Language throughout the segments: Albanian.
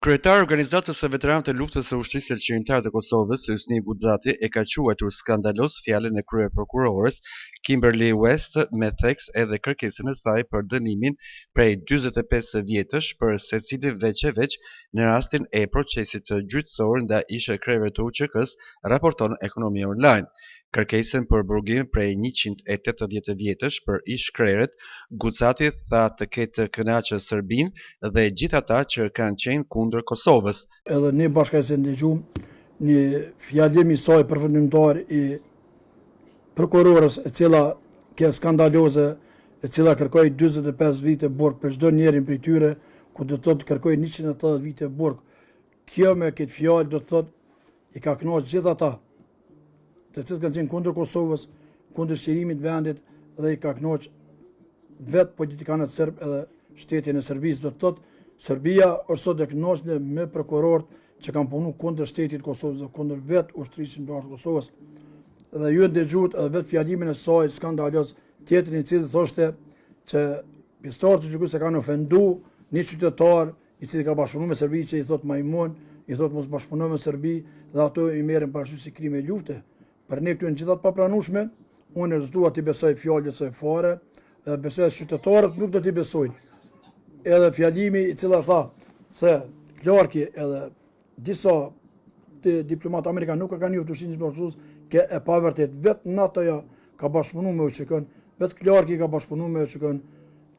Kryetari i Organizatës së Veteranëve të Luftës së Ushtrisë Çlirimtare të Kosovës, Hysni Gucati, e ka quajtur skandaloz fjalën e kryeprokurores Kimberly West me theks edhe kërkesën e saj për dënimin prej 45 vjetësh për secilin veç e veç në rastin e procesit gjyqësor ndaj ish-krerëve të UÇK-së, raporton Ekonomia Online. Kërkesën për burgim prej 180 vjetësh për ish-krerët, Gucati tha të ketë kënaqë Serbinë dhe gjithë ata që kanë qenë kundër Kosovës. Edhe ne bashkë e ndëgjum një fjalim i saj përfundimtar i prokurores e cila ke skandaloze, e cila kërkoi 45 vite burg për çdo njerin prej tyre, ku do të thotë kërkoi 180 vite burg. Kjo me këtë fjalë do të thotë i ka kënaqur gjithë ata të cilët kanë qenë kundër Kosovës, kundër çlirimit të vendit dhe i ka kënaqur vetë politikanët serb edhe shtetin e Serbisë. Do të thotë Serbia është sot e kënaqur me prokurorët që kanë punu kundër shtetit të Kosovës dhe kundër vetë ushtrisë çlirimtare të Kosovës. Dhe ju e ndëgjuat edhe vetë fjalimin e saj skandaloz tjetrin i cili thoshte që pjesëtarët e UÇK-së kanë ofendu një qytetar i cili ka bashkëpunu me Serbi që i thot majmun, i thot mos bashkëpuno me Serbi dhe ato i merren parasysh si krime lufte. Për ne këto janë gjitha të papranueshme, unë s'dua t'i besoj fjalëve të saj fare, dhe besoj se qytetarët nuk do t'i besojnë. Edhe fjalimi i cila tha se Clarki edhe disa diplomatë amerikanë nuk e kanë njohur ushtrinë e Kosovës, ke e pavërtet. Vetë NATO-ja ka bashkëpunu me UÇK-n, vetë Clarki ka bashkëpunu me UÇK-n,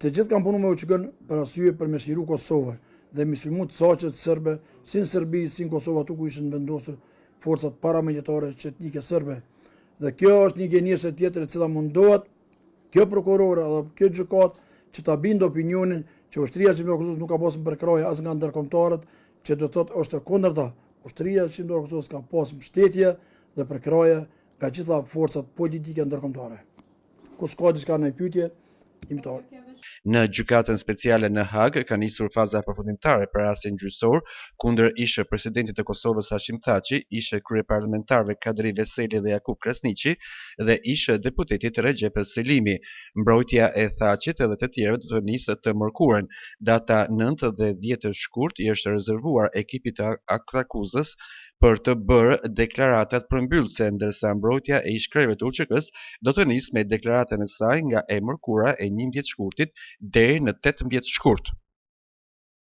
të gjithë kanë punu me UÇK-n për arsye për me çliru Kosovën dhe me sulmu caqet serbe, si në Serbi, si në Kosovë, aty ku ishin vendosur forcat paramilitare çetnike serbe. Dhe kjo është një gënjeshtër tjetër e cila mundohet kjo prokurore dhe kjo gjykatë që ta bindë opinionin që ushtria e Kosovës nuk ka pasur përkrahje as nga ndërkombëtarët, që do të thotë është e kundërta. Ushtria e Kosovës ka pasur mbështetje dhe përkrahje nga gjitha forcat politike ndërkombëtare. Kush ka diçka në pyetje, jemi të Në gjykatën speciale në Hagë ka nisur faza përfundimtare për rastin gjyqësor kundër ish presidentit të Kosovës Hashim Thaçi, ish kryeparlamentarëve Kadri Veseli dhe Jakup Krasniqi dhe ish deputetit Rexhep Selimi. Mbrojtja e Thaçit dhe të tjerëve do të nisë të mërkurën. Data 9 dhe 10 shkurt i është rezervuar ekipit të aktakuzës për të bërë deklaratat përmbyllëse, ndërsa mbrojtja e ish-krerëve të UÇK-së do të nisë me deklaratën e saj nga e mërkura e 11 shkurtit deri në 18 shkurt.